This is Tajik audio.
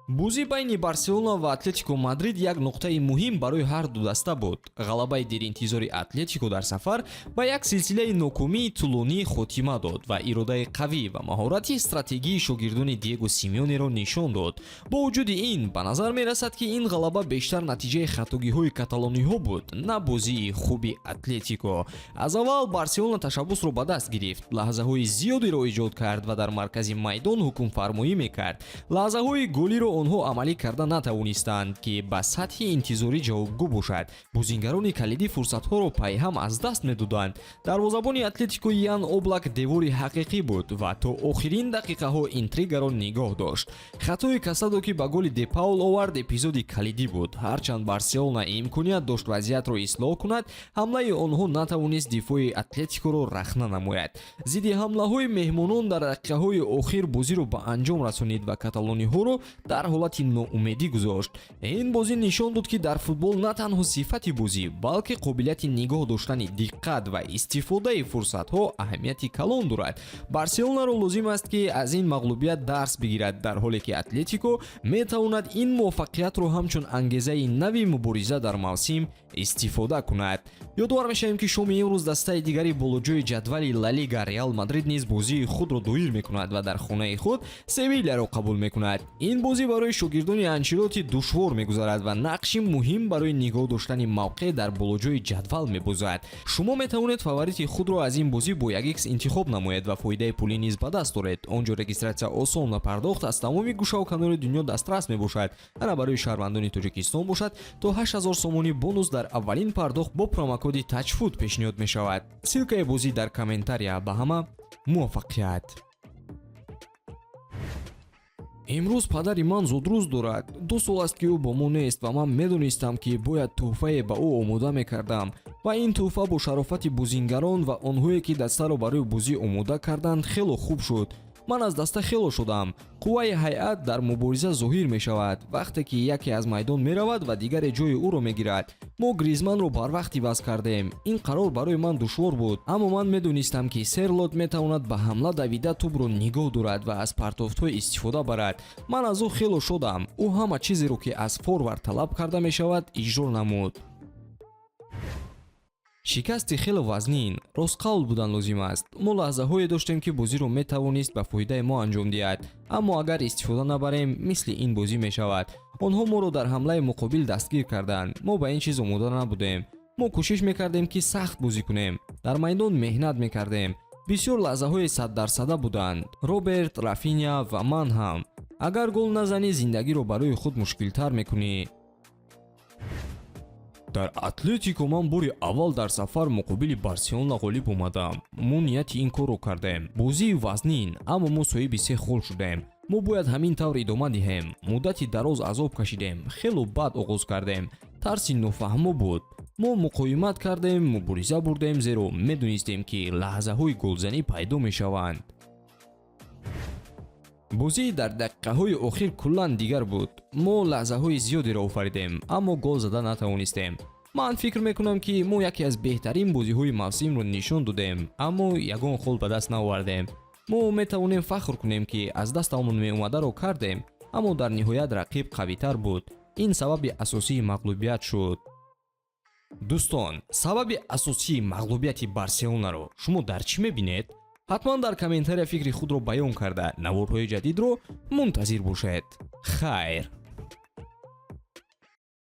Бозӣ байни Барселона ва Атлетико Мадрид як нуқтаи муҳим барои ҳар ду даста буд. Ғалабаи деринтизори Атлетико дар сафар ба як силсилаи нокомии тӯлонӣ хотима дод ва иродаи қавӣ ва маҳорати стратегии шогирдони Диего Симеонеро нишон дод. Бо вуҷуди ин, ба назар мерасад, ки ин ғалаба бештар натиҷаи хатогиҳои каталониҳо буд, на бозии хуби Атлетико. Аз аввал Барселона ташаббусро ба даст гирифт, лаҳзаҳои зиёдеро эҷод кард ва дар маркази майдон ҳукмфармоӣ мекард. Лаҳзаҳои голиро онҳо амалӣ карда натавонистанд, ки ба сатҳи интизорӣ ҷавобгӯ бошад. Бозингарони калидӣ фурсатҳоро пайҳам аз даст медоданд. Дарвозабони Атлетико Ян Облак девори ҳақиқӣ буд ва то охирин дақиқаҳо интригаро нигоҳ дошт. Хатои Касадо, ки ба голи Депаул овард, эпизоди калидӣ буд. Ҳарчанд Барселона имконият дошт вазъиятро ислоҳ кунад, ҳамлаи онҳо натавонист дифои Атлетикоро рахна намояд. Зидди ҳамлаҳои меҳмонон дар дақиқаҳои охир бозиро ба анҷом расонид ва каталониҳоро дар ҳолати ноумедӣ гузошт. Ин бозӣ нишон дод, ки дар футбол на танҳо сифати бозӣ, балки қобилияти нигоҳ доштани диққат ва истифодаи фурсатҳо аҳамияти калон дорад. Барселонаро лозим аст, ки аз ин мағлубият дарс бигирад, дар ҳоле ки Атлетико метавонад ин муваффақиятро ҳамчун ангезаи нави мубориза дар мавсим истифода кунад. Ёдовар мешавем, ки шоми имрӯз дастаи дигари болоҷои ҷадвали Ла Лига, Реал Мадрид, низ бозии худро доир мекунад ва дар хонаи худ Севилияро қабул мекунад. Ин бозӣ барои шогирдони Анчелоти душвор мегузарад ва нақши муҳим барои нигоҳ доштани мавқеъ дар болоҷои ҷадвал мебозад. Шумо метавонед фаворити худро аз ин бозӣ бо 1x интихоб намоед ва фоидаи пулӣ низ ба даст оред. Он ҷо регистратсия осон ва пардохт аз тамоми гӯшаву канори дунё дастрас мебошад. Ана барои шаҳрвандони Тоҷикистон бошад, то 8000 сомонӣ бонус дар аввалин пардохт бо промокоди TAJFOOT пешниҳод мешавад. Ссылкаи бозӣ дар комментария. Ба ҳама муваффақият! Имрӯз падари ман зудрӯз дорад. 2 сол аст, ки ӯ бо мо нест, ва ман медонистам, ки бояд тӯҳфае ба ӯ омода мекардам. Ва ин тӯҳфа бо шарофати бозингарон ва онҳое, ки дастаро барои бозӣ омода карданд, хело хуб шуд. Ман аз даста хело шудам. Қувваи ҳайат дар мубориза зоҳир мешавад, вақте ки яке аз майдон меравад ва дигаре ҷои ӯро мегирад. Мо Гризманро барвақт иваз кардем. Ин қарор барои ман душвор буд, аммо ман медонистам, ки Серлот метавонад ба ҳамла давида, тӯбро нигоҳ дорад ва аз партофтҳо истифода барад. Ман аз ӯ хело шодам. Ӯ ҳама чизеро, ки аз форвард талаб карда мешавад, иҷро намуд. Шикасти хеле вазнин. Ростқавл будан лозим аст, мо лаҳзаҳое доштем, ки бозиро метавонист ба фоидаи мо анҷом диҳад, аммо агар истифода набарем, мисли ин бозӣ мешавад. Онҳо моро дар ҳамлаи муқобил дастгир карданд. Мо ба ин чиз омода набудем. Мо кӯшиш мекардем, ки сахт бозӣ кунем, дар майдон меҳнат мекардем. Бисёр лаҳзаҳои саддарсада буданд, Роберт, Рафиня ва ман ҳам. Агар гол назанӣ, зиндагиро барои худ мушкилтар мекунӣ. Дар Атлетико ман бори аввал дар сафар муқобили Барселона ғолиб омадам. Мо нияти ин корро кардем. Бозии вазнин, аммо мо соҳиби се хол шудем. Мо бояд ҳамин тавр идома диҳем. Муддати дароз азоб кашидем, хело бад оғоз кардем, тарси нофаҳмо буд. Мо муқовимат кардем, мубориза бурдем, зеро медонистем, ки лаҳзаҳои голзанӣ пайдо мешаванд. Бозӣ дар дақиқаҳои охир куллан дигар буд. Мо лаҳзаҳои зиёдеро офаридем, аммо гол зада натавонистем. Ман фикр мекунам, ки мо яке аз беҳтарин бозиҳои мавсимро нишон додем, аммо ягон хол ба даст наовардем. Мо метавонем фахр кунем, ки аз дастамон меомадаро кардем, аммо дар ниҳоят рақиб қавитар буд. Ин сабаби асосии мағлубият шуд. Дӯстон, сабаби асосии мағлубияти Барселонаро шумо дар чӣ мебинед? Ҳатман дар комментария фикри худро баён карда, наворҳои ҷадидро мунтазир бошед. Хайр.